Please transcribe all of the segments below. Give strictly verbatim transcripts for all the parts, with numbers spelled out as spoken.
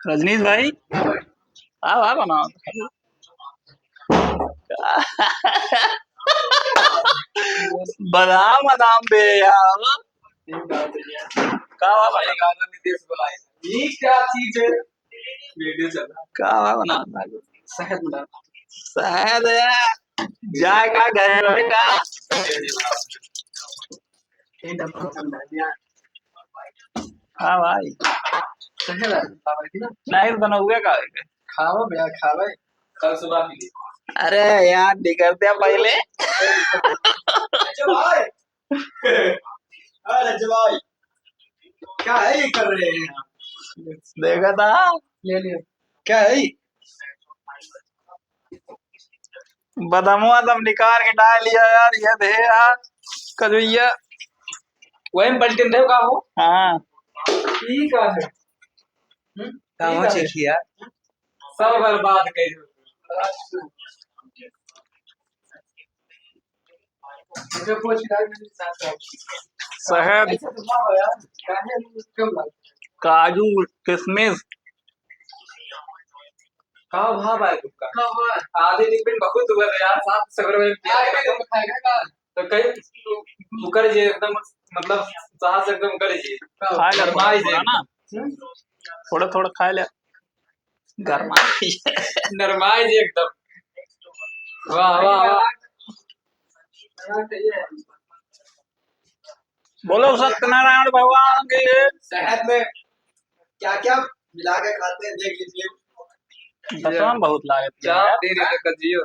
रजनीश भाई, आओ, आओ ना। बादाम, बादाम बे यार। का हुआ भाई? ये क्या चीज है? वीडियो चल रहा है। का हुआ बना? शहद बना। शहद है। जाए का घर में का? ये डब्बा बंद है यार। हाँ भाई। शहद है, खावे की ना? नहीं, तो बनौआ का है? खावा भैया, खावे। कल सुबह पी। अरे यार, निकलते हैं पहले। अच्छा भाई। अरे जवाई, क्या है ये कर रहे हैं आप? देखा था? ले लियो। क्या है ये? बदमुआ तब निकाल के डाल लिया यार, ये दे यार, कजुइया। वही में पलटिन रहे का हो? हाँ। ठीक है। हम्म? कहाँ ठीक है। चीखी यार? सब बर्बाद कर दो। शहद, काजू, किशमिश। का भाव है तुमका? आधे डिब्बे में बहुत हुआ है यार, साथ सगरो में। तो कहीं उकर जे एकदम, मतलब, साहस एकदम उकर जे। खाए ले गरमाई थोड़ा जे। थोड़ा ना। थोड़ा थोड़ा खाए ले। गरमाई। नरमाई जे एकदम। वाह, वाह, वाह। बोलो सत्यनारायण भगवान की। शहद में क्या क्या मिला के खाते हैं, देख लीजिए। दतवा में बहुत लागत है यार। दे रहे हैं कजियो।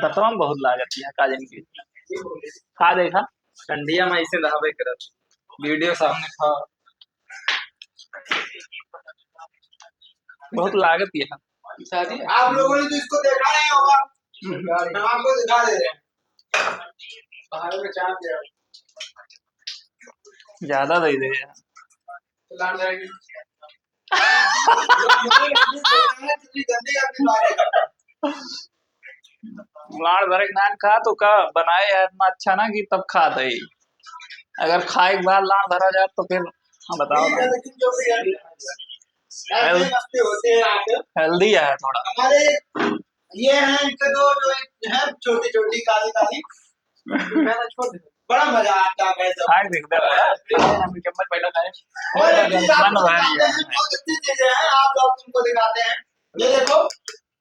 दतवा में बहुत लागत है, का जाने की। खा देखा। ठंडिया में ऐसे रहबे करत। वीडियो सामने खाओ। बहुत लागत है। शादी आप लोगों ने तो इसको देखा नहीं होगा, हम आपको दिखा दे रहे हैं। पहाड़ों में चांद गया। ज्यादा दे दे यार। लाड़ भर के। लाड़ भर के नान खा तो का बनाए है इतना अच्छा ना कि तब खा दे। अगर खाए के बाद लाड़ भरा जाए तो फिर हाँ, बताओ। ठीक है, लेकिन जो भी है, ऐसे हेल-, मस्ती होती है यहाँ पे। हेल्दी है थोड़ा। हमारे ये हैं इनके दो जो हैं छोटी छोटी काली काली। बड़ा मजा आता है भाई साहब। खाए देख दे बड़ा। हम चम्मच पहला खाए। और एक चीज आप मन भर गया। बहुत अच्छी चीजें हैं, आप लोग तुमको दिखाते हैं। ये देखो,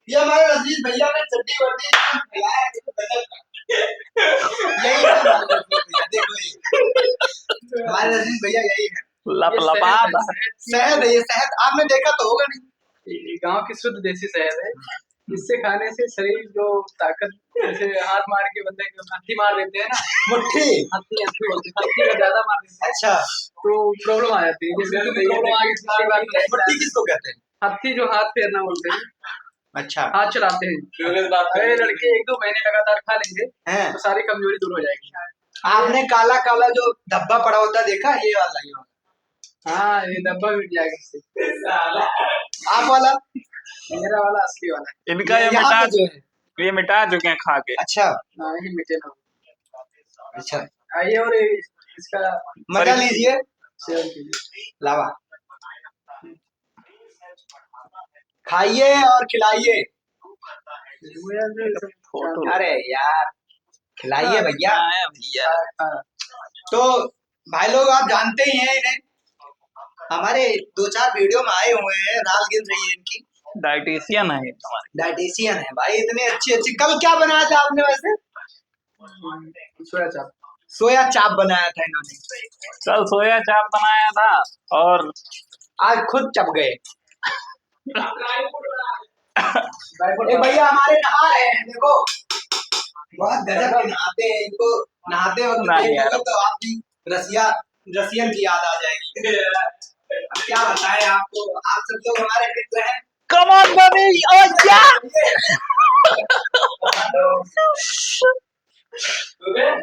ये हमारे रजनीश भैया ने चड्डी वड्डी फैलाया है, गजब का। यही है हमारे रजनीश भैया, देखो ये। हमारे रजनीश भैया यही है। लप ये लपा शहद है, शहद है, ये शहद आपने देखा तो होगा नहीं। ये गांव की शुद्ध देसी शहद है। इससे खाने से शरीर जो ताकत, जैसे हाथ मार के बंदे को हत्ती मार देते हैं ना, मुट्ठी। हत्ती, हत्ती बोलते हैं, हत्ती का ज्यादा मार देते हैं। अच्छा। तो प्रॉब्लम आ जाती है, जैसे तुम्हें प्रॉब्लम आ गई, सारी बात मुट्ठी किसको कहते हैं? हत्ती जो हाथ फेरना बोलते हैं। अच्छा। हाथ चलाते हैं। अरे लड़के एक दो महीने लगातार खा लेंगे, हैं। तो सारी कमजोरी दूर हो जाएगी। आपने काला काला जो धब्बा पड़ा होता देखा, ये वाला, ये वाला। हाँ, ये धब्बा मिट जाएगा इससे। आप वाला? मेरा वाला असली वाला है। इनका ये ये यहाँ मिटा, पे जो है। ये मिटा चुके हैं खा के। अच्छा। हाँ, ये मिटे ना। अच्छा। आइए और ये, इसका मजा लीजिए। सेवन कीजिए। लावा। खाइए और खिलाइए। फोटो। अरे यार, खिलाइए भैया। हाँ, भैया। तो भाई लोग, आप जानते ही हैं इन्हें, हमारे दो चार वीडियो में आए हुए हैं, राल गिर रही है इनकी। डाइटिशियन है हमारे। डाइटिशियन है भाई, इतनी अच्छी अच्छी। कल क्या बनाया था आपने वैसे? सोया चाप। सोया चाप बनाया था इन्होंने। कल सोया चाप बनाया था और आज खुद चप गए। ए भैया हमारे नहा रहे हैं, देखो, बहुत गजब के नहाते हैं। इनको नहाते वक्त नहीं देख यार। लोगे तो आप भी रसिया, रसियन की याद आ जाएगी। अब क्या बताएं आपको, आप सब लोग हमारे मित्र हैं। Come on, baby! Oh, yeah!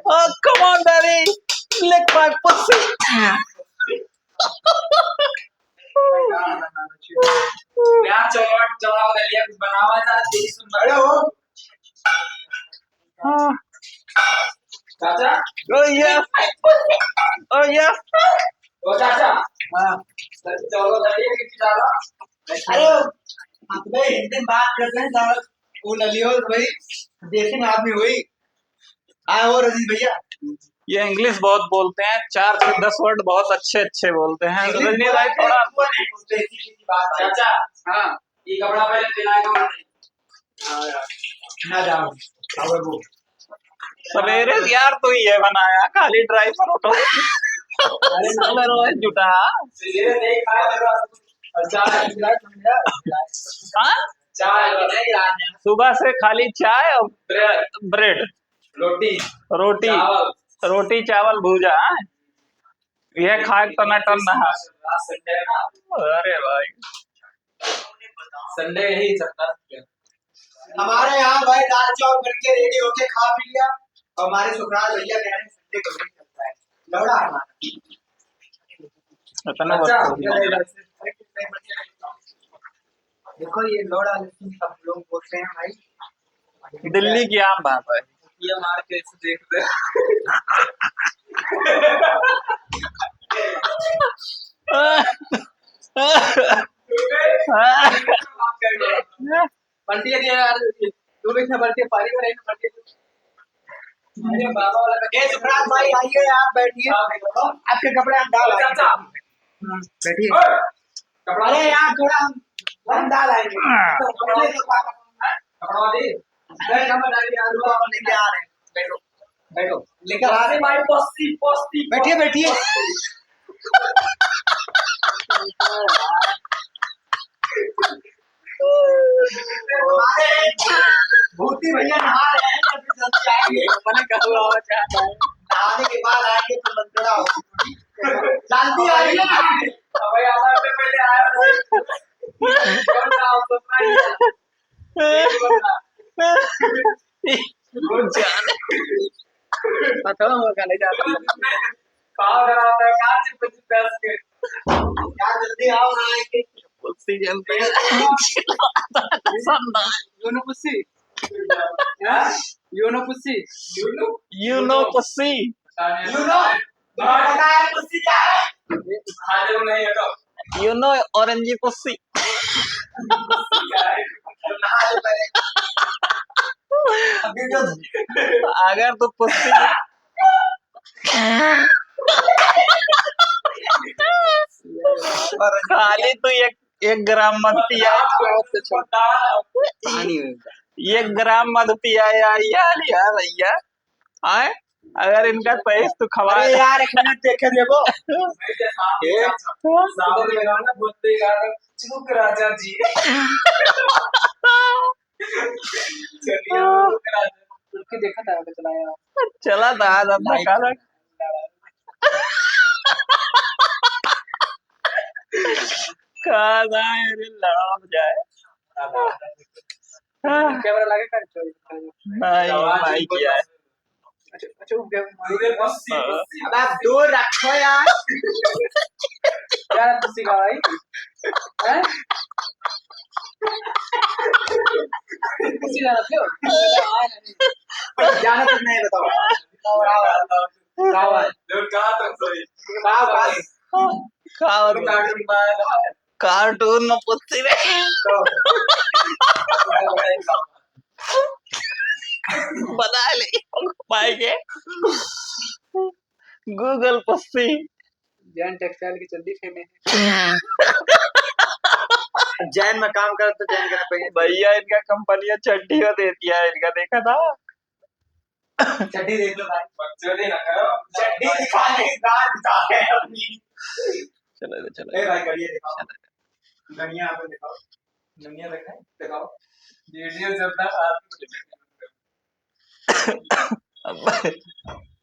Oh, come on, baby! Lick my pussy! यार, चलो, चलो, चलो, कुछ बनावा था, तेरी सुन। अरे, ओ। हाँ। चाचा? Oh, yes! Oh, yes! ओ, चाचा? हाँ। चलो, चलो, चलो, चलो। अरे, हम तो भाई हिंदी में बात करते हैं साहब, वो नलियो तो भाई देसी आदमी हुई। हाँ, और रजनीश भैया? ये English बहुत बोलते हैं, चार से दस word बहुत अच्छे अच्छे बोलते हैं। English रजनीश भाई बोलते हैं, थोड़ा वो नहीं बोलते, इसी की बात है। चाचा, हाँ, ये कपड़ा पहले पहनाएगा। हाँ यार, ना जाओ, अब वो। सवेरे से यार तू ये बनाया, खाली dry fruit। अरे, सब रोज जुटा। सवेरे नहीं खाया था, अच्छा, हाँ? चाय नहीं, सुबह से खाली चाय और bread। Bread। रोटी। रोटी। चावल। रोटी, चावल, भूजा, हाँ? यह खाए टनाटन नहा। आज Sunday है ना? अरे भाई। Sunday यही चलता है। हमारे यहाँ भाई दाल चावल बन के ready होके खा पी लिया, और हमारे सुखराज भैया कह रहे हैं Sunday को नहीं चलता है, लौड़ा हमारा। इतना अच्छा, बदतमीज। देखो, ये लौड़ा लेकिन सब लोग बोलते हैं भाई। दिल्ली की आम बात है। ये मार के ऐसे देख रहे। बल्टी दिया यार, तू भी इतना बल्टी पानी में रही, बल्टी। अरे बाबा वाला ए, सुखराज भाई, आइए, आप बैठिए। आपके कपड़े हम डाल आएंगे। चाचा। हाँ, बैठिए। ओए, कपड़ा अरे यार, थोड़ा हम, हम डाल आएंगे। कपड़ा दे। बैठ, हम डाल के आलू आप लेके आ रहे हैं। बैठो, बैठो, लेकर आ रहे हैं। भाई, पस्ती, पस्ती, बैठिए, बैठिए। हमारे भूती भैया नहा रहे हैं, तो फिर जल्दी आएंगे। मैंने कहा, बाबा, क्या है? नहाने के बाद आएंगे तो लंगड़ा होगा। जल्दी आइए ना। अबे, यहाँ पे पहले आया था। कौन सा आप लोग का ही है? एक बंदा। जाने। पता होगा, नहीं जाता। पाव धरा होता है, कहाँ से पच्चीस पैसे के? यार, जल्दी आओ ना, एक पुस्सी जन पे। पसंद आए। You know pussy? हाँ? You know pussy? You know? You know pussy. You know? तुम्हें पता है पुस्सी क्या है? हाँ, जरूर नहीं, हटो। You know orangey pussy। अभी तो अगर तू पुस्सी खाली तू एक, एक ग्राम मत पिया। पानी में। एक ग्राम मत पिया यार, यार, यार भैया। आए? अगर इनका सही से तू खवा अरे यार, एक मिनट देखे देबो। ए? सामने लगाना बोलते यार, चुप राजा जी। चलिए, चुप राजा। उनकी देखा था, चला यार। चला था, आज अपना लाइक काला। काला है रे, लड़ा जाए। हाँ। कैमरा लगे का? नहीं, आवाज माइक ही है। अच्छा, अच्छा, वो क्या? दूर रखो, पस्सी, हाँ। पस्सी, अब आप दूर रखो यार। क्या है पस्सी का भाई? हैं? पस्सी का रखो। जाना तो नहीं, बताओ। बताओ, बताओ, बताओ। कावल। जो कहा था सही। कावल। कावल। Cartoon में आया था। Cartoon में पुस्सी रे। तो। बना ले। भाई के। Google पुस्सी। जैन textile की चड्डी फेंक दे। जैन में काम करत तो जैन के ना पहने। भैया, इनका कंपनियां चड्डी हो देती है, इनका देखा था? चड्डी देख लो भाई। बकचोदी ना करो। चड्डी दिखाने के बाद दिखा रहे हैं अपनी। चलो, चलो। ए भाई, गड़िया दिखाओ। गड़िया आप दिखाओ। गड़िया दिखाएं? दिखाओ। Video जब तक आप अब,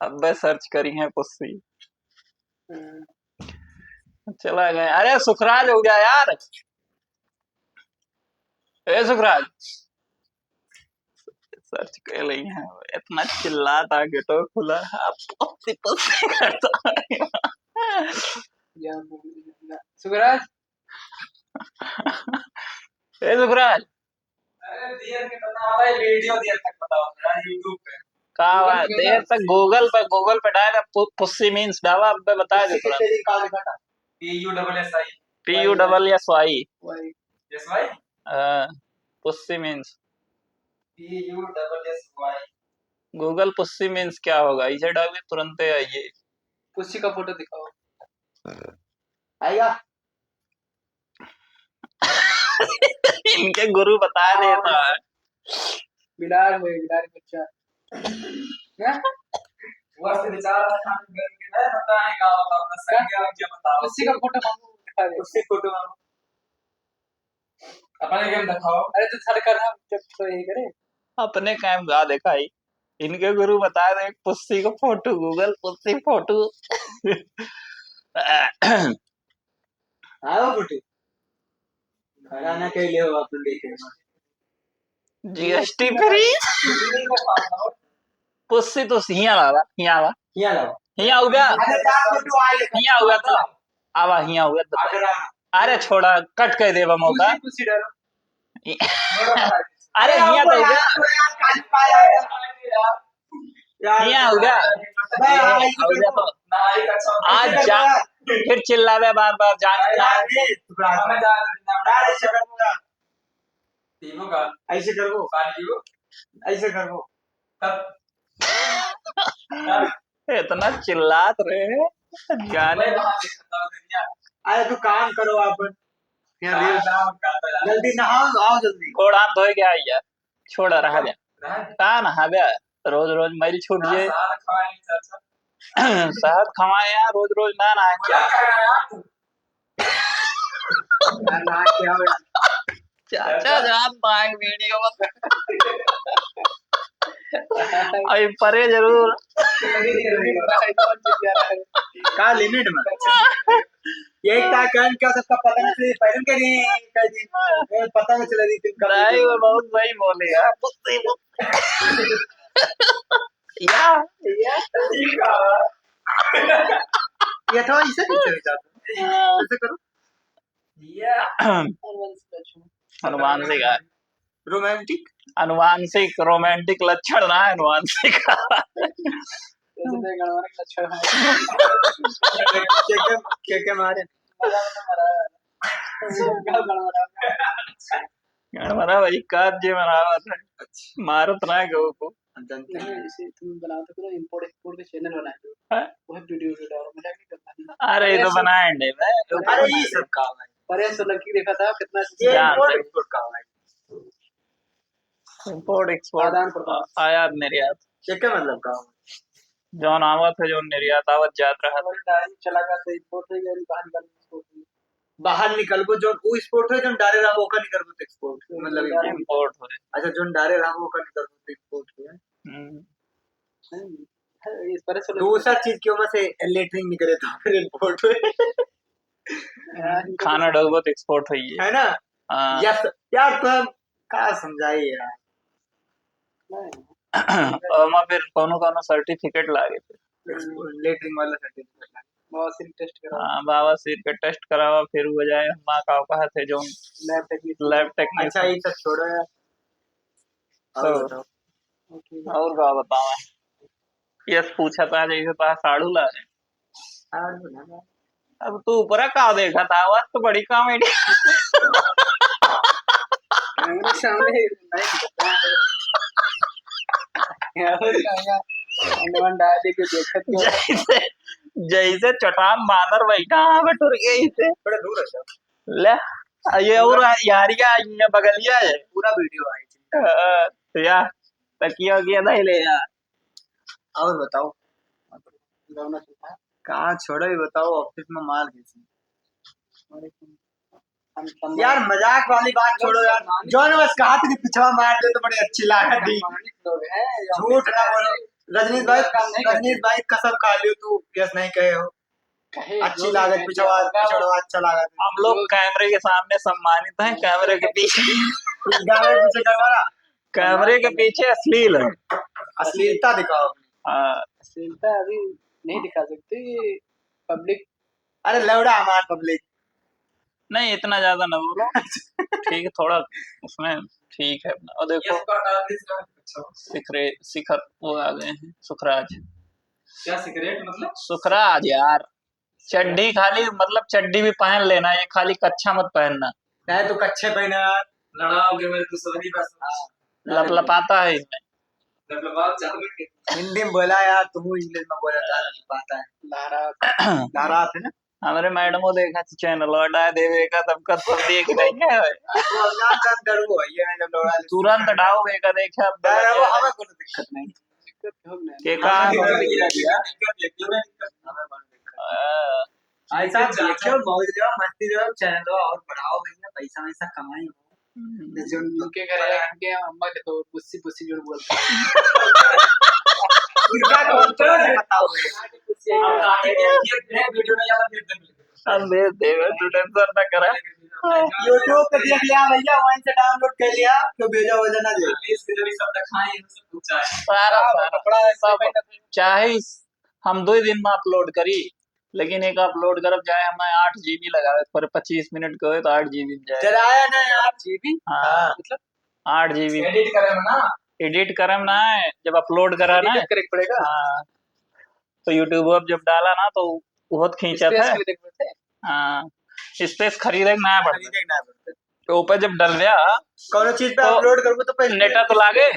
अब search करी है पुस्सी। हम्म। चला गए। अरे सुखराज हो गया यार। ए सुखराज, search कर रही है, इतना चिल्लाता, गेटो खुला है, आप पत्ती पत्ती करता है। सुखराज। ए सुखराज। अरे देर में बताओ भाई, video देर तक बताओ ना YouTube पे। का Google बात, पे देर ना। तक Google पे, Google पे डाल, पु-, पुस्सी means डाला, अब मैं बता दे तुरंत। P U double S I। P U double S Y। Y। Yes भाई। अ, पुस्सी means। P U double S Y। Google पुस्सी means क्या होगा? इसे डाल के तुरंते आइए। पुस्सी का फोटो दिखाओ। आएगा। इनके गुरु बता देता है। बिलार होए, बिलार के बच्चा। हैं? वर्ष विचार स्थान करके नहीं बताएगा, बताओ, बताओ, संज्ञा क्या बताओ? उसी का फोटो मांगो, दिखा दे। उसी फोटो मांगो। अपने game दिखाओ। अरे, तो सर कर रहा, जब तो यही करे। अपने काम गा दिखाई। इनके गुरु बता दे, पुस्सी को फोटो, Google पुस्सी फोटो। आओ फोटो। खड़ा ना कइले हो आप लोग देखे। G S T free। पुस्सी तो हियाँ लावा, हियाँ आवा। हियाँ लावा। हियाँ हो गया। अरे, चार फोटो आए। हियाँ हो गया तो। आवा, हियाँ हो गया तो। अरे, छोड़ा, cut कर देबा मौका। पुस्सी, पुस्सी डालो। अरे, हियाँ तो हो गया। हियाँ हो गया। आज जा, फिर चिल्लावे बार बार, जान, जान। ऐसे करबो। ऐसे करबो। इतना चिल्लात रहे, जाने। अरे, तू काम करो आप। यहाँ reel। जल्दी नहाओ, आओ जल्दी। गोड़ हाथ धोए के आई यार, छोड़ा, रहा दे। रहा दे। का नहाबे? रोज रोज मैल छूट जाए। शहद खवाए यार, रोज रोज ना नहाए। क्या कर रहा है यार तू? यार, नहा के आओ यार। चाचा जान पाएंगे video में। अभी परे जरूर। का limit में? यही का कहन क्या सबका पता नहीं चले, पहले के नहीं कह दी, ए, पता नहीं चला दी तुमका नहीं, video। वो बहुत सही बोले यार। या, या। ये तो ऐसे नहीं चले जाते। ऐसे करो। या। हनुमान से गाय। Romantic? अनुवांशिक, romantic लक्षण ना है, अनुवांशिक। जैसे तो गड़बड़ लक्षण है। के, के, के, के मारे? मजा में तो मरा है। गड़बड़ है। गड़बड़ा भाई, काज जे मनावत है। अच्छा। मारत ना है गऊ को। हम जानते हैं। नहीं, इसे तुम बनाओ तो करो, import export के channel बनाए दो। हाँ? वही video, video डालो, मजाक नहीं करता है। अरे, ये तो ऐसे बनाए अंडे में। अरे, ये सब काम है। परेश सोलंकी देखा था, कितना ये जान import दे। Export काम है। Import export, आदान प्रदान। आ-, आयात निर्यात। ये क्या मतलब काम है? जौन आवत है, जौन निर्यात आवत जात रहा। हमारे डायरी चला गया तो import हो गया, बाहर निकालने export हो गया। बाहर निकलबो जौन उ export हो, जौन डारे रहबो ओका निकलबो तो export हो, मतलब हम्म, import। Import हो। अच्छा, जौन डारे रहबो ओका निकलबो तो export हो। हम्म। हम्म, है, इस तरह से दूसर चीज के ओमा से latrine निकले तो फिर import हो। हाँ, खाना डलबो तो export होइए। है ना? हाँ। यस, यार, तो हम का समझाई यार? नहीं। ओमा फिर कौनो, कौनो certificate लागे फिर। Latrine वाला certificate लागे। बवासीर test कराओ। हाँ, बवासीर के test करावा, फिर हो जाए, माँ का कहत है जौन lab technician। Lab technician। अच्छा, ये सब छोड़ो यार। और तो बताओ। और का बतावा? यस पूछा था जैसे पा साड़ू ला है। साड़ू ना। अब तू ऊपरा का देखा था, आवाज तो बड़ी comedy। मेरे सामने नहीं। यार, हनुमान डाल के देखत तो। जैसे, जैसे चट्टान बांदर बैठा है, बटुर गई से। थोड़ा दूर हट जाओ। ले, आ, ये और यारिया, ये बगलिया है। पूरा video है। हाँ, तो या, तकिया वकिया नहीं ले यार। और बताओ। गाना सुनता है। कहाँ छोड़ो, ये बताओ, office में माल कैसे? अरे, हम सम्मान यार, मजाक वाली बात छोड़ो यार। सम्मानित जौन बस कहा था कि पिछवा मार दे तो बड़ी अच्छी लागत थी। सम्मानित लोग हैं, या झूठ ना बोलो। रजनीश भाई, काम नहीं करते। रजनीश भाई, कसम खा लियो तू, यस नहीं कहे हो। कहे, अच्छी जो भी लागत, कहे, पिछवा, क्या पिछवा अच्छा लागत। हम लोग जो camera के सामने सम्मानित हैं, camera के पीछे। Camera के पीछे camera। Camera के पीछे अश्लील है। अश्लीलता दिखाओ। हाँ। अश्लीलता अभी नहीं दिखा सकते, ये public। अरे लौड़ा हमार public। नहीं, इतना ज्यादा ना बोलो। ठीक है, थोड़ा उसमें ठीक है अपना। और देखो, ये तो डाल दे इसका। अच्छा। सिखरे-, शिखर वो आ गए हैं, सुखराज। क्या सिगरेट मतलब? सुखराज यार, चड्ढी खाली, मतलब चड्ढी भी पहन लेना, ये खाली कच्छा मत पहनना। नहीं तो कच्छे पहने यार। लड़ाओगे मेरे दुश्मनी बस। हाँ। लपलपाता है इसमें। लपलपाओ, चालू करके। हिंदी में बोला यार, तुम इंग्लिश में बोला था, लपलपाता है। लहरा। लहरात है ना? हमरे मैडमो देखा चैनल हटा देवे का, तब कब सब देख रही है। वो अफगान खान डरवो है, ये जो लोड़ा ले। तुरंत डाउबे का देखे, अब डर है, वो हमें कोनो दिक्कत नहीं। दिक्कत हम नहीं। के हमें काम? दिक्कत नहीं है, दिक्कत नहीं है, क्यों नहीं दिक्कत? हमें कोनो दिक्कत नहीं। हाँ। ऐसा देखियो, मौज लो, मस्ती लो, चैनल लो और बढ़ाओ भैया, पैसा वैसा कमाई हो। हम्म। जो उनके घर है, उनके अम्मा के तो पुस्सी पुस्सी जोर बोलते हैं। उनका कौन सा है बताओ। अब आगे देखिए, नए वीडियो में ज्यादा भेज देंगे। हम भेज देंगे, तू टेंशन ना करा। YouTube पे देख लिया भैया, वहीं से डाउनलोड कर लिया, तो भेजा वजह ना दे। इसके जरिए सब दिखाएं, सब कुछ चाहे। सारा, सारा, कपड़ा ऐसे सब पहना था। चाहे हम दो ही दिन में अपलोड करी, लेकिन एक अपलोड करब, चाहे हमें आठ जीबी लगावे, पर पच्चीस मिनट के होए तो आठ जीबी में जाए। जराया ना यार। जीबी? हाँ। हाँ। मतलब? आठ जीबी। एडिट करे में ना? एडिट करे में ना है, जब अपलोड करा ना। एडिट करे के पड़ेगा? हाँ। तो YouTube अब जब डाला ना, तो बहुत खींचत space है। खरीदे के पड़ते हैं। हाँ, space खरीदे के ना पड़ते। खरीदे के ना पड़ते। तो ऊपर जब डल गया, कौनो चीज पे तो upload करबो तो पहले नेटा तो लागे,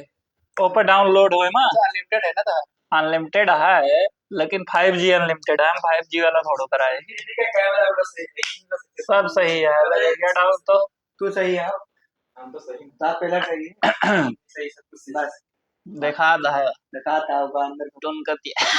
ऊपर डाउनलोड होए मा। तो अनलिमिटेड है ना तो? अनलिमिटेड है, लेकिन five G अनलिमिटेड है, हम five G वाला थोड़ो कराए। ठीक है, कैमरा वाला सही है। सब सही है, अगर एरिया डाउन तो। तू सही है। हम तो सही। ता पहला सही है। सही, सब कुछ सही। बस। देखा था। देखा था, वो अंदर टोन कर दिया।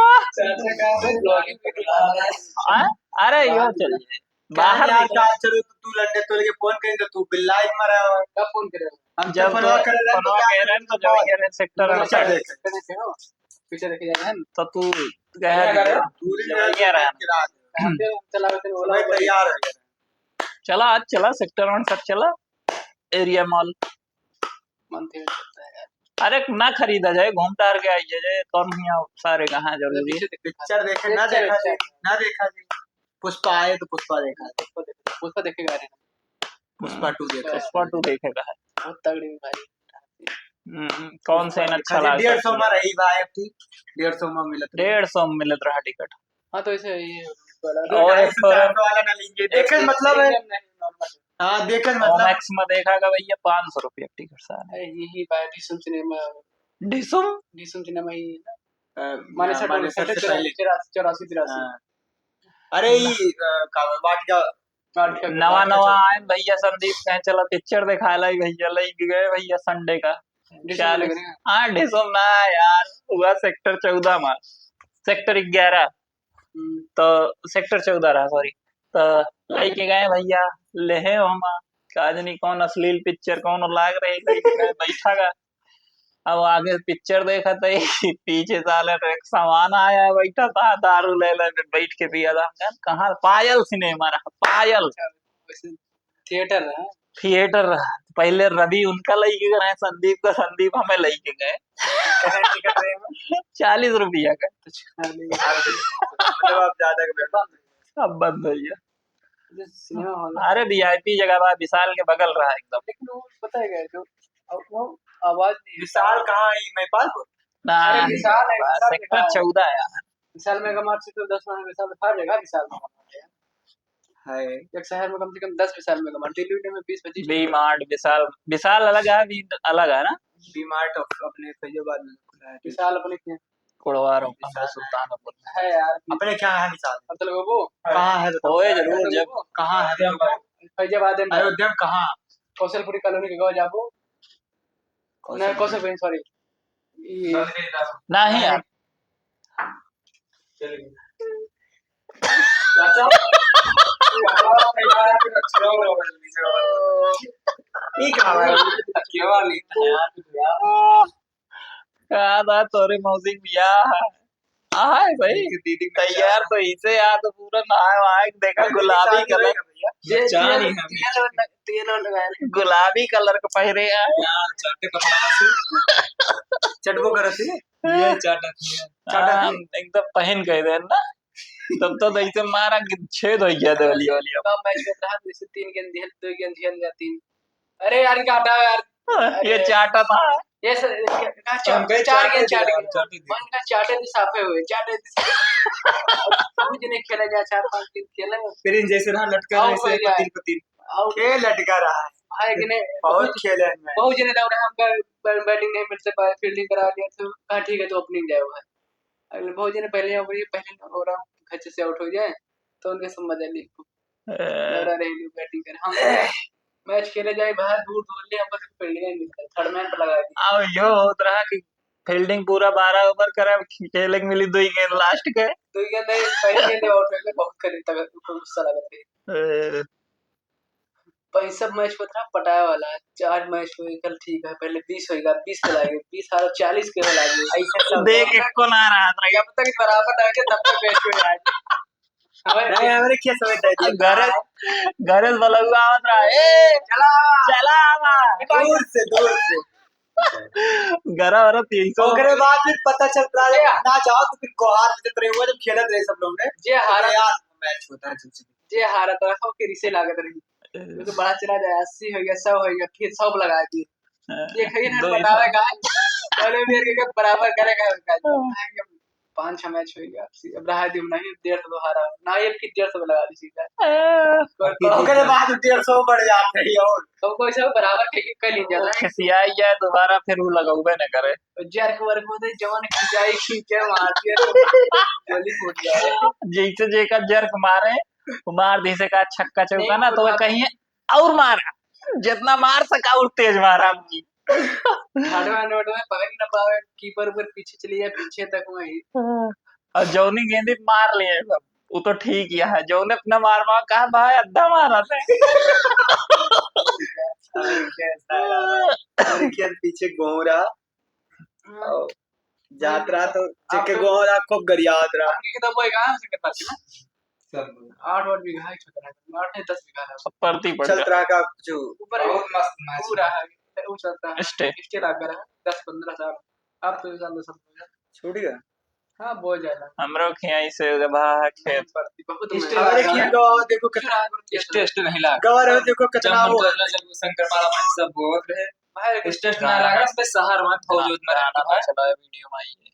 चाचा का vlogging पे बुला रहा है। हाँ? अरे, यो चल जाए। बाहर यार, निकल। चाल चलो, तू, तू लंडे तो लेके फोन करेंगे, तू बिल्लाई मारा है। कब फोन करे? हम जब तो फोन तो, कर रहे हैं, फोन तो क्या कर रहे हैं, तो जब ये रहे सेक्टर में पीछे देख। पीछे देखे जा रहे हैं। तो तू कह क्या कर रहे हो? दूरी में जब ये रहे हैं। गिरा दे। यहाँ पे चला के ओला भाई, तैयार है। चला, आज चला, सेक्टर वन सब चला, एरिया मॉल। मन तो करता है यार। अरे, ना खरीदा जाए, घूम टहर के आई जाए, कौन हियाँ सारे कहाँ जरूरी है? पिक्चर देखे, ना देखा जी, ना देखा जी। पुष्पा आए तो पुष्पा देखा। पुष्पा देखे, पुष्पा देखे गा रहे हैं। पुष्पा टू देखा। पुष्पा टू देखे गा है। बहुत तगड़ी भाई। हम्म, कौन से पुष्पा अच्छा लगा? डेढ़ सौ में रही भाई, अब ठीक, डेढ़ सौ में मिलत रही। डेढ़ सौ में मिलत रहा टिकट। हाँ, तो ऐसे ही और ढाई सौ, एक चार सौ वाला ना लीजिए। देखे मतलब है। एकदम नहीं, normal। हाँ, देखे मतलब। ओमैक्स में देखा का भैया, पाँच सौ रुपया टिकट सारे। अरे, यही भाई, डिशुम सिनेमा। डिशुम? डिशुम सिनेमा ही है ना? अ, माने हाँ, सट-, माने सट-, सबसे पहले। चौरासी, चौरासी, तिरासी। हाँ। अरे, ना। ई, अ, का, वाटिका। वाटिका, नवा, वाटिका नवा चौक। आए भैया संदीप, कहे चला पिक्चर देखा लाई भैया, लई गए भैया संडे का। डिशुम चालीस। लग रहे हैं। हाँ, डिशुम ना यार, हुआ सेक्टर चौदह में, सेक्टर ग्यारह। हम्म। तो सेक्टर चौदह रहा, sorry। तो लेके गए भैया, लेहे हम, का जानी कौन अश्लील पिक्चर, कौन लाग रही, लेके गए, बैठा गा। अब आगे पिक्चर देखत ही, पीछे साले एक सामान आया है, बैठा था, दारू ले ले, बैठ के पिया था। हम कहा, कहाँ? पायल सिनेमा रहा, पायल। अच्छा, वैसे थिएटर रहा? थिएटर रहा। पहले रवि उनका लइके गए, संदीप का, संदीप हमें लइके गए। कितना टिकट रहे वो? चालीस रुपया का। अच्छा, नहीं। मतलब आप ज्यादा के बैठो। अब बंद हो गया। Cinema hall. अरे, VIP जगह बा, विशाल के बगल रहा एकदम। लेकिन वो पता है क्या, जो, वो आवाज नहीं है। विशाल कहाँ है? महिपालपुर? ना, अरे, विशाल है, विशाल सेक्टर चौदह है यार। विशाल मेगा मार्ट से तो दस में, विशाल हर जगह विशाल मेगा मार्ट है। है। एक शहर में कम से कम दस विशाल मेगा मार्ट, दिल्ली उल्ली में बीस पच्चीस। वी मार्ट, विशाल, विशाल अलग है, वी अलग है ना? वी मार्ट अप-, अपने फैजाबाद में खुला है। विशाल अपने क्या? कुड़वारों का है, विशाल। सुल्तानपुर में। है यार। अपने क्या है विशाल? मतलब वो कहाँ है बताओ? होए जरूर, जब कहाँ है बताओ? फैजाबाद में। अयोध्या में कहाँ? कौशलपुरी कॉलोनी के गाँव जाबो। कौशल नहीं, कौशल भाई, sorry। ये नहीं यार। चाचा, ये क्या है? क्या बात है यार? का बा तोरे मौसी के बियाह है? आहा है भाई, दीदी के दीदी के तैयार बियाह। तो इसे यार तो पूरा नहाए वहाए के देखा, दीदी के गुलाबी शादी कलर। रहेगा भैया। ये बच्चा तेल, नहीं है। तेल और लग-, तेल और लगाए रहे। गुलाबी कलर का पहरे है। यार, चट्टे कपड़ा से। चटबो करत है। ये चटत है। हाँ, एकदम पहन के दे ना। तब तो ऐसे मारा कि छेद हो गया देवलिया वाली। कम मैच में रहा, जैसे तीन गेंद दिहल, दो गेंद दिहल या तीन। अरे यार, इनका हटाओ यार। ये अरे। चाटा था। ये सर, ये क्या, क्या तो हम कहे चार चाटे गेंद, चार दिया, गेंद। चाटे दिया। मन का चाटे तो साफे हुए, चाटे तो साफे। अब कुछ नहीं खेला जा, चार पांच दिन खेले। फिर इन जैसे रहा, लटका रहा, out हो ऐसे गया। पतीन, पतीन। Out। खेल लटका रहा है। भाई कि नहीं, बहुत बहुत, खेले हैं। बहुत जने दौड़े, हमका बै-, batting नहीं मिलते, बा-, fielding करा दिया, तो कहा, "ठीक है, तो opening जाए भाई।" अगले बहुत जने पहले over, पहले over, अच्छे से out हो जाए, तो उनके सब मजा ले। ए। लड़ा रहे लोग, batting करे। हम match खेले जाए बाहर, दूर दूर ले, हम बस fielding नहीं मिलता, third man पे लगा दिया। अब यो होत रहा कि fielding पूरा बारह over करे, खेले के मिली दो ही गेंद last के। दो ही गेंद है, पहली गेंद out हो गए, बहुत खरीद तक गुस्सा लगा थे। ए। पैंसठ match होत रहा, पटाया वाला, चार match हुए, कल ठीक है, पहले बीस होएगा, बीस के लागे, बीस हार, चालीस के हो लागे, ऐसा सब देख, होता। एको ना रहा था। जब तक बराबर ना हो जाए, तब तक match हो जाए। हमें नहीं, हमारे क्या समझ है, अब घरे, घरे से बलौआ आवत रहा, "ए, चला, चला आवा।" दूर से, दूर से। घरा वरा तीन सौ। ओकरे बाद फिर पता चलत रहा, जब ना जाओ तो फिर गोहार में जब रहे हुआ, जब खेलत रहे सब लोग ने, जे हारा यार, match होता है जब से। जे हारत रहा, ओके रिसे लागत रही। वो तो बड़ा चला जाए, अस्सी हो गया, सौ हो गया, फिर सौ लगा दिए। हाँ, ये कहीं ना दो ही बतावे सौ। का, पहले भी एक, एक बराबर करेगा, हाँ। पाँच छह match हो गया, अब रहा दियो नहीं, डेढ़ सौ हारा, ना ये कि डेढ़ सौ लगा दी सीधा। हाँ। ओकरे बाद डेढ़ सौ बढ़ जात रही और। तो कोई सब बराबर के, के कर लीन जाता है। खिसियाई जाए दोबारा, फिर वो लगौबे न करे। Jerk वर्क होते, जवन खिंचाई खींचे मार दिया तो गोली फूट जाए। जैसे जेका jerk मारे, वो मार दे से का छक्का चौका नहीं, ना, तो वो उठा कहीं और मारा, जितना मार सका और तेज मारा हमकी। हटवा नोटवा पकड़ न पावे, keeper ऊपर पीछे चली जाए, पीछे तक वही। हाँ। और जौनी गेंदी मार लिए सब, वो तो ठीक ही है, जौने अपना मार मार कहा भाई अद्धा मारा था। और खेल पीछे घूम रहा। हाँ। और जात रहा तो आप जेके तो गोहरा खूब गरियात रहा। आपकी किताब वो एक आराम से कर पाते ना? सब। आठ वाट बीघा है, छोटा है, आठ नहीं, दस बीघा है। सब परती पड़ चल गया। रहा का जो ऊपर बहुत मस्त मैच पूरा है। है, वो चलता है। Stay। Stay लग रहा है, दस पन्द्रह साल। अब तो साल दो साल हो गया। छूट गया? हाँ, बहुत ज्यादा। हमरो खियाई से गवा है खेत। परती बहुत stay महंगा लगा है। गवा देखो कितना। Stay, stay नहीं लगा। गवा रहे देखो कितना जब वो मन करला, जब शंकर माला मन सब बहुत रहे। भाई, stay ना लगा, बस शहर में फौज उतना रहता है। चलाए video में आइए।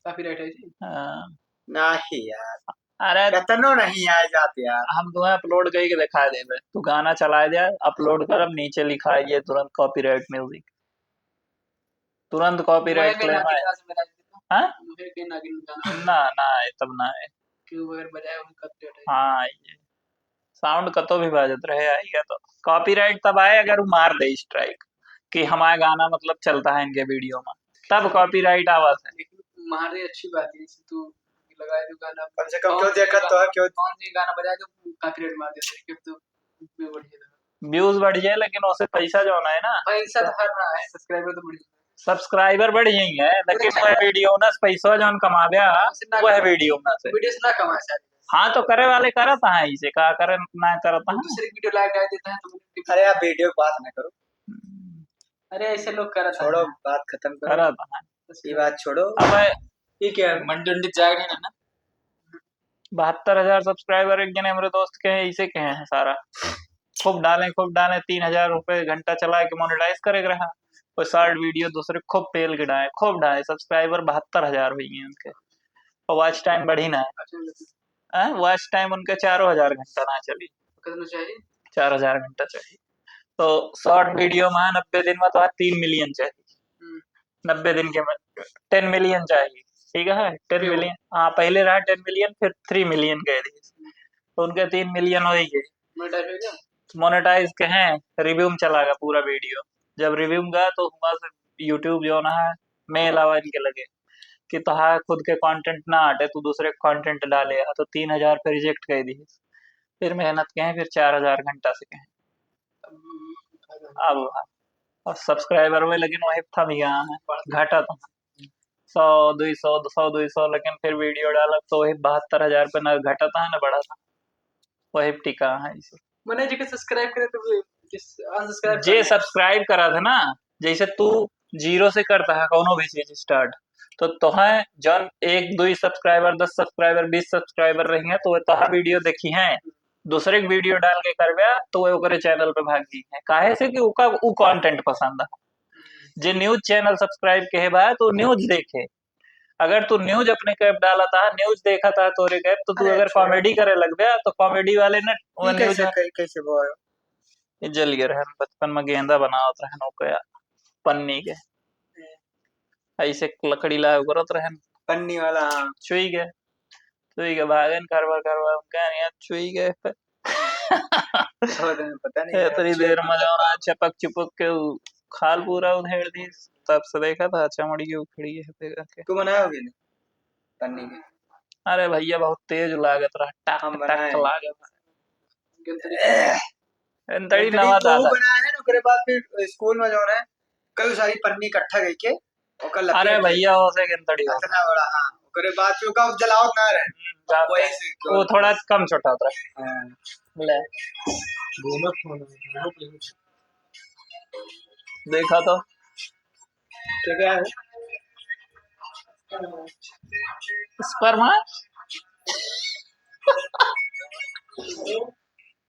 Copyright है जी? हाँ। नहीं यार। अरे। रतनो नहीं आए जात यार। हम तुम्हें upload करके दिखा देबे। तू गाना चलाए दे, upload करब, नीचे लिखा है ये तुरंत copyright music। तुरंत copyright मैं भी claim ना आए। गिटार से बजा देता हूँ। हाँ? मुझे के नागिन गाना। ना, ना आए, तब ना आए। क्यों बगैर बजाए वो copyright है। हाँ, ये। Sound कतो भी बाजत रहे, आइगा तो। Copyright तब आए अगर वो मार दे strike कि हमारा गाना मतलब चलता है इनके video में, तब copyright आवाज है। लेकिन मारे अच्छी बात है, जैसे तू लगाए जो गाना, कम से कम कौन क्यों सी देखत गा-, तो है, क्यों? कौन सी गाना बजाए जो copyright मार देते हैं, क्यों तो view बढ़ जाएगा। Views बढ़ जाए, लेकिन उसे पैसा जो ना है ना, पैसा तो हर रहा है, subscriber तो बढ़ जाएगा। Subscriber बढ़ जाएंगे, लेकिन वह video ना से पैसा जो कमावे, उसे ना वह कमाए। Video ना से। Video से ना कमाए शायद। हाँ, तो करे वाले करत हैं इसे, का करे ना करत हैं। दूसरे video live डाल देता है तो अरे, आप video की बात ना करो। अरे, ऐसे लोग करत हैं। छोड़ो, बात खत्म करो। करत हैं। ये बात छोड़ो। अब ये क्या है? मंडी उंडी जाए नहीं ना? बहत्तर हजार subscriber एक जने हमरे दोस्त के हैं, इसे कहे हैं सारा। खूब डालें, खूब डालें, तीन हजार रुपये घंटा चला के monetize करे के रहा। कोई short video दूसरे खूब पेल के डाले, खूब डाले, subscriber बहत्तर हजार हुई हैं उनके। और watch time बढ़ी ना है। हैं? Watch time उनके चारों हजार घंटा ना चली। कितना चाहिए? चार हजार घंटा चाहिए। तो short video में नब्बे दिन में तो आज तीन million चाहिए। हम्म। नब्बे दिन के में ten million चाहिए, ठीक है, ten क्यों? Million। हाँ, पहले रहा ten million, फिर three million कह दिए, तो उनके तीन million हो ही गए। Monetize हो गया? Monetize के हैं, review में चला गया पूरा video। जब review में गया तो हुआ से YouTube जो ना है, mail आवा इनके लगे कि तोहार खुद के content ना आटे, तू दूसरे content डाले, तो तीन हजार पे reject कर दी। फिर मेहनत के हैं, फिर चार हजार घंटा से कहें। अब, अब subscriber हुए, लेकिन वही थम गया है, घटत है। सौ, दुई सौ, दो सौ, दुई सौ, लेकिन फिर video डालब तो वही बहत्तर हजार पे ना घटत है, ना बढ़त है, वही टिका है इसे। मने जेके subscribe करे तो भी dis-, unsubscribe जे कर दे। Subscribe करा था ना, जैसे तू zero से करता है कोनो भी चीज start, तो तोहें जौन एक, दुई subscriber, दस subscriber, बीस subscriber रही हैं, तो वे तोहार video देखी हैं। दूसरे के video डाल के करबे, तो वो ओकरे channel पे भाग जइहैं। काहे से कि ओका उ content पसंद है। जे news channel subscribe के है बा, तो news देखे। अगर तू news अपने के डालत है, news देखत है तोरे के, तो तू अरे अगर अच्छा। Comedy करे लगबे, तो comedy वाले ने वो ई news कैसे, में कै-, कैसे बोल? ये जल गए रहन, बचपन में गेंदा बनावत रहन ओके पन्नी के। हम्म। ऐसे लकड़ी ला करत रहन। पन्नी वाला, हाँ। चुई गए। चुई गए, भागन करवा करवा, उनका यहाँ चुई गए। छोड़ दे, पता नहीं यार, इतनी देर में जौन है, चपक चुपक के उ खाल पूरा उधेड़ दी, तब से देखा था, चमड़ी के उखड़ी है, फिर करके। तू बनाया होगी ना? पन्नी के। अरे भैया, बहुत तेज लागत रहा, टक, हम टक बनाए। लागत रहा। गंतड़ी। गंतड़ी गंतड़ी नवा तो दादा। बनाए हैं ना, ओकरे बाद फिर स्कूल में जौन है, कई सारी पन्नी इकट्ठा करके, ओकर लपेट अरे के भैया, ओसे गंतड़ी होता। इतना बड़ा, हाँ। ओकरे बाद फिर ओका जलावत ना रहे। हम्म, जानते वही हैं। से वो थोड़ा कम छोटा होता है। हाँ। ले। दोनों फोन है, दोनों पे। देखा तो। क्या, क्या है? Sperm है?